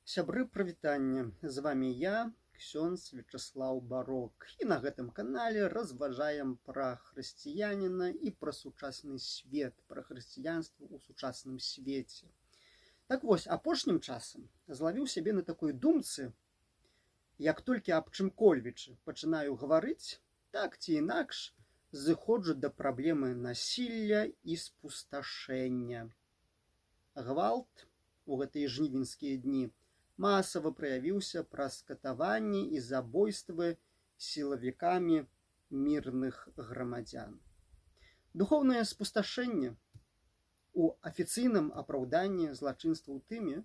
Сябры, прывітанне! З вамі я, ксёндз Вячаслаў Барок. І на гэтым канале разважаем пра хрысціяніна і пра сучасны свет, пра хрысціянства ў сучасным свеце. Так вось, апошнім часам злавіў сябе на такой думцы: як толькі аб чымкольвечы пачынаю гаварыць, так ці інакш зыходжу да праблемы насілля і спусташэння. Гвалт у гэтыя жнівеньскія дні масава праявіўся праз катаванні і забойствы сілавікамі мірных грамадзян. Духоўнае спусташэнне у афіцыйным апраўданні злачынстваў тымі,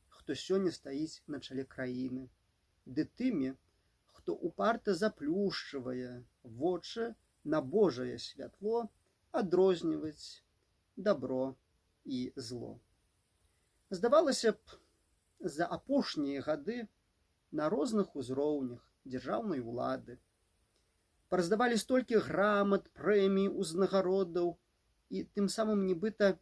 хто сёння стаіць на чале краіны, ды тымі, хто упарта заплюшчвае вочы на Божае святло адрозніваць дабро і зло. Здавалася б, за апошнія гады на розных узроўнях дзяржаўнай улады параздавалі столькі грамат, прэмій, узнагародаў і тым самым нібыта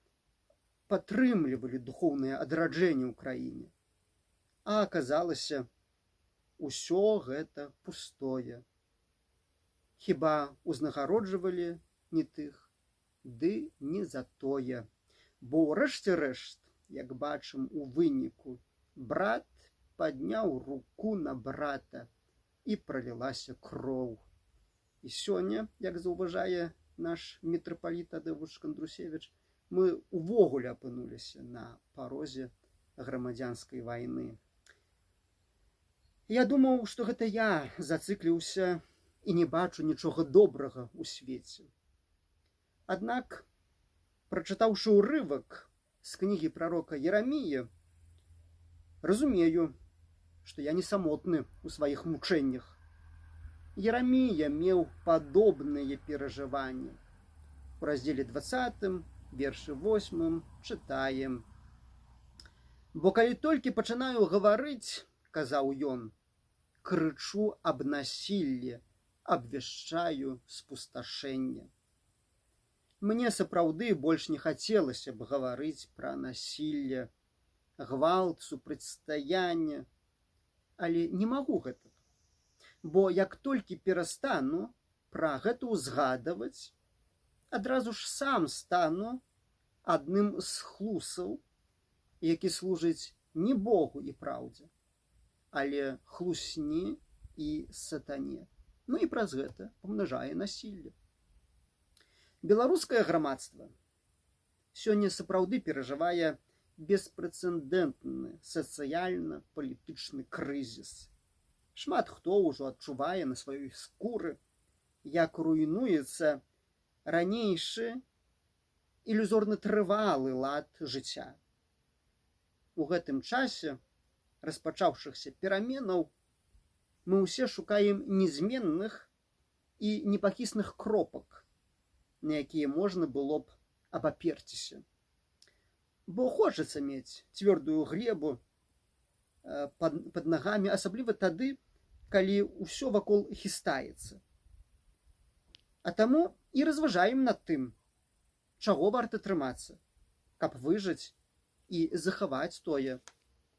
падтрымлівалі духоўнае адраджэнне ў краіне. А аказалася, усё гэта пустое. Хіба узнагароджвалі не тых, ды не за тое. Бо ўрэшце рэшт, як бачым у выніку, брат падняў руку на брата, і пралілася кроў. І сёння, як заўважае наш мітрапаліт Тадэвуш Кандрусевіч, мы увогуле апынуліся на парозе грамадзянскай вайны. Я думаў, што гэта я зацыкліўся і не бачу нічога добрага ў свеце. Аднак, прачытаўшы ўрывак з кнігі прарока Ераміі, разумею, што я не самотны ў сваіх мучэннях. Ерамія меў падобныя перажыванні. У раздзеле 20, вершы 8 чытаем: «Бо калі толькі пачынаю гаварыць, — казаў ён, — крычу аб насіллі, абвяшчаю спусташэнне». Мне сапраўды больш не хацелася б гаварыць пра насілле, гвалт, супрацьстаянне, але не магу гэтага. Бо як толькі перастану пра гэта ўзгадваць, адразу ж сам стану адным з хлусаў, які служыць не Богу і праўдзе, але хлусні і сатане. Ну і праз гэта памнажае насілле. Беларускае грамадства сёння сапраўды перажывае беспрэцэдэнтны сацыяльна-палітычны крызіс. Шмат хто ўжо адчувае на сваёй скуры, як руйнуецца ранейшы ілюзорна трывалы лад жыцця. У гэтым часе распачаўшыхся пераменаў мы ўсе шукаем незменных і непахісных кропак, на якія можна было б абаперціся. Бо хочацца мець цвёрдую глебу пад нагамі, асабліва тады, калі ўсё вакол хістаецца. А таму і разважаем над тым, чаго варта трымацца, каб выжыць і захаваць тое,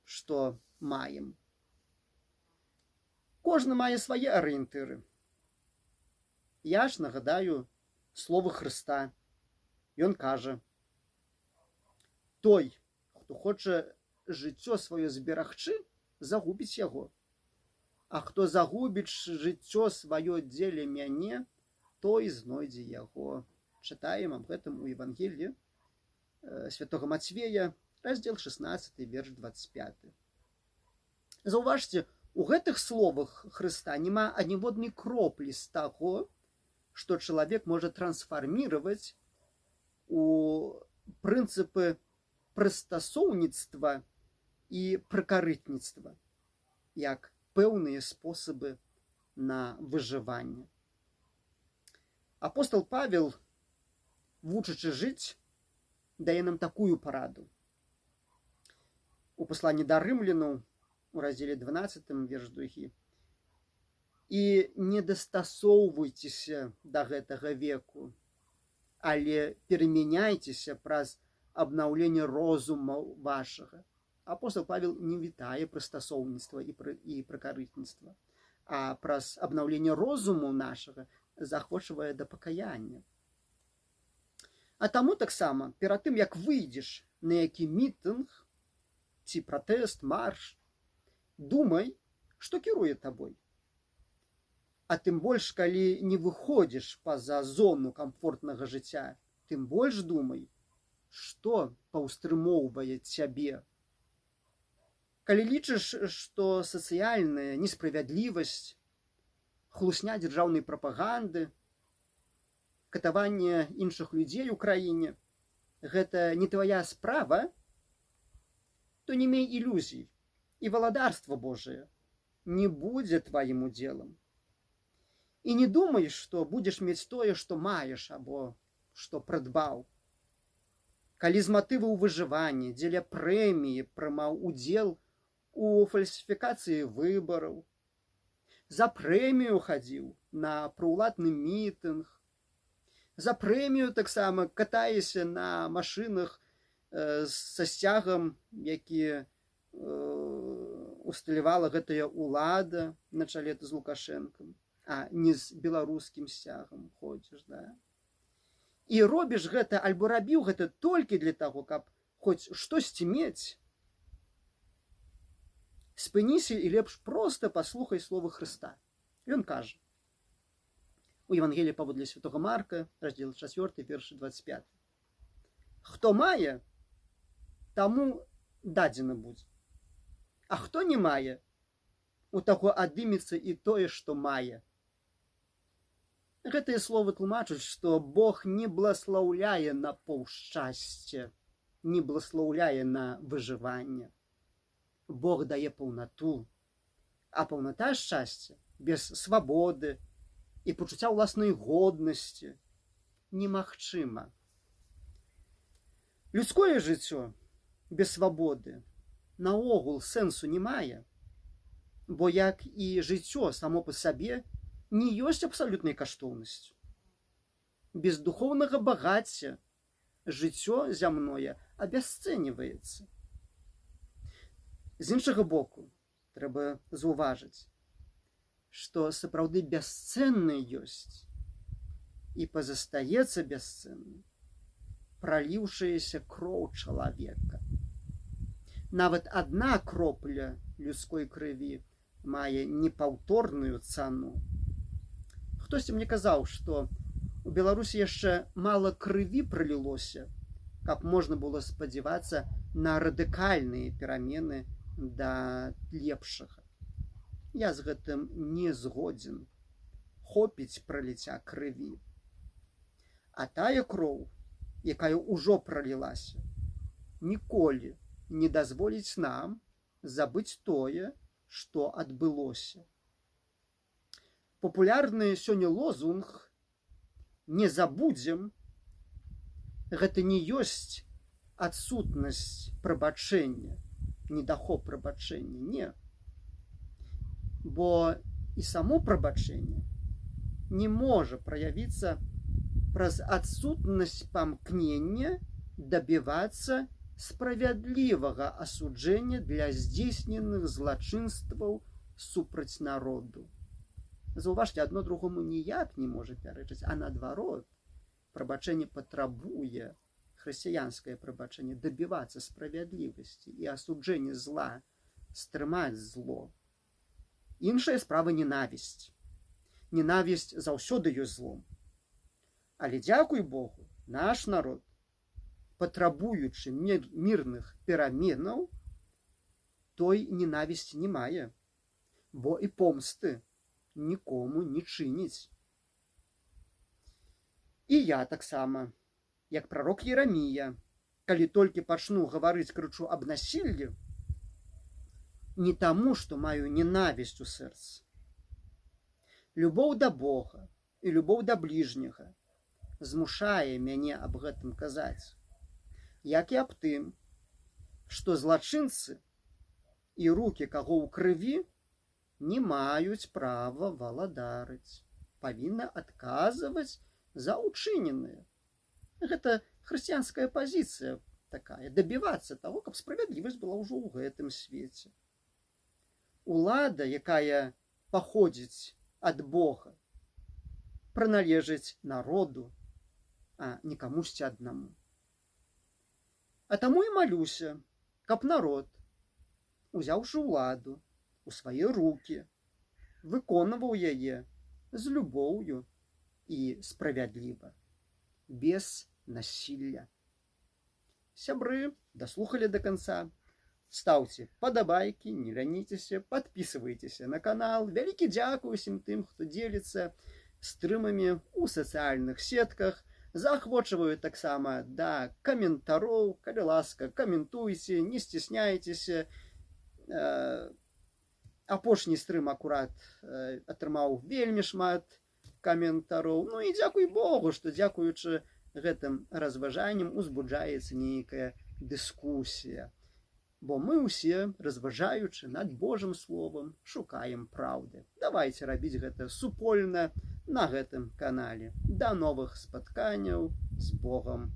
што маем. Кожны мае свае арыентыры. Я ж нагадаю словы Хрыста. Ён кажа: «Той, хто хоча жыццё сваё зберагчы, загубіць яго. А хто загубіць жыццё сваё дзеля мяне, той знойдзе яго». Чытаем аб гэтым у Евангеллі святого Мацвея, раздзел 16, верш 25. Заўважце, у гэтых словах Хрыста няма аніводнай кроплі з таго, што чалавек можа трансфарміраваць у прынцыпы прыстасоўніцтва і прыкарытніцтва як пэўныя спосабы на выжыванне. Апостал Павел, вучачы жыць, дае нам такую параду. У пасланні да рымлянаў, у раздзеле 12, верш 2: «І не дастасоўвайцеся да гэтага веку, але перамяняйцеся праз абнаўленне розуму вашага, Апостал Павел не вітае прыстасоўніцтва і прыкарытніцтва, а праз абнаўленне розуму нашага заахвочвае да пакаяння. А таму таксама перад тым, як выйдзеш на які мітынг ці пратэст, марш, думай, што кіруе табой. А тым больш, калі не выходзіш па-за зону камфортнага жыцця, тым больш думай, што паўстрымоўвае цябе. Калі лічыш, што сацыяльная несправядлівасць, хлусня дзяржаўнай прапаганды, катаванне іншых людзей у краіне гэта не твая справа, то не мей ілюзій, і валадарства Божае не будзе тваім удзелам. І не думай, што будзеш мець тое, што маеш або што прыдбаў. Калі з матываў выжывання дзеля прэміі прымаў удзел у фальсіфікацыі выбараў, за прэмію хадзіў на праўладны мітынг, за прэмію таксама катаешся на машынах са сцягам, які усталявала гэтая ўлада на чале з Лукашэнкам, а не з беларускім сцягам ходзіш, да? І робіш гэта альбо рабіў гэта толькі для таго, каб хоць штосьці мець, спыніся і лепш проста паслухай словы Хрыста. Ён кажа у Евангеліі паводле святого Марка, раздзел 4, верш 25: «Хто мае, таму дадзена будзе. А хто не мае, у таго адымецца і тое, што мае». Гэтыя словы тлумачаць, што Бог не бласлаўляе на паўшчасце, не бласлаўляе на выжыванне. Бог дае паўнату, а паўната шчасця без свабоды і пачуцця ўласнай годнасці немагчыма. Людское жыццё без свабоды наогул сэнсу не мае, бо, як і жыццё само па сабе, не ёсць абсалютнай каштоўнасцю. Без духоўнага багацця жыццё зямное абясцэньваецца. З іншага боку, трэба заўважыць, што сапраўды бясцэннай ёсць і пазастаецца бясцэннай праліўшаяся кроў чалавека. Нават адна кропля людской крыві мае непаўторную цану. Хтосьці мне казаў, што у Беларусі яшчэ мала крыві пралілося, каб можна было спадзявацца на радыкальныя перамены да лепшага. Я з гэтым не згодзен. Хопіць праліцця крыві. А тая кроў, якая ўжо пралілася, ніколі не дазволіць нам забыць тое, што адбылося. Папулярны сёння лозунг «Не забудзем» гэта не ёсць адсутнасць прабачэння, недахоп прабачэння, не. Бо і само прабачэнне не можа праявіцца праз адсутнасць памкнення дабівацца справядлівага асуджэння для здзейсненых злачынстваў супраць народу. Заўважце, адно другому ніяк не можа пярэчыць, а наадварот, прабачэнне патрабуе, хрысціянскае прабачэнне, дабівацца справядлівасці і асуджэння зла, стрымаць зло. Іншая справа ненавісць. Ненавісць заўсёды ёсць злом. Але дзякуй Богу, наш народ, патрабуючы мірных пераменаў, той ненавісці не мае, бо і помсты нікому не чыніць. І я таксама, як прарок Ерамія, калі толькі пачну гаварыць, крычу аб насіллі, не таму, што маю ненавісць у сэрцы. Любоў да Бога і любоў да бліжняга змушае мяне аб гэтым казаць, як і аб тым, што злачынцы і рукі каго ў крыві не маюць права валадарыць, павінны адказваць за ўчыненае. Гэта хрысціянская пазіцыя. такая дабівацца таго, каб справядлівасць была ўжо ў гэтым свеце. Улада, якая паходзіць ад Бога, прыналежыць народу, а не камусьці аднаму. А таму і малюся, каб народ, узяўшы ўладу у свае рукі, выконваў яе з любоўю і справядліва, без насілля. Сябры, даслухалі до конца. Стаўце падабайкі, не ляніцеся, падпісвайцеся на канал. Вялікі дзякуй усім тым, хто дзеліцца стрымамі ў сацыяльных сетках. Заахвочваю таксама да каментароў, калі ласка, каментуйце, не сцісняйцеся. Апошні стрым акурат атрымаў вельмі шмат каментароў. Ну і дзякуй Богу, што дзякуючы гэтым разважанням узбуджаецца нейкая дыскусія. Бо мы ўсе, разважаючы над Божым словам, шукаем праўды. Давайте рабіць гэта супольна на гэтым канале. Да новых спатканняў, з Богам.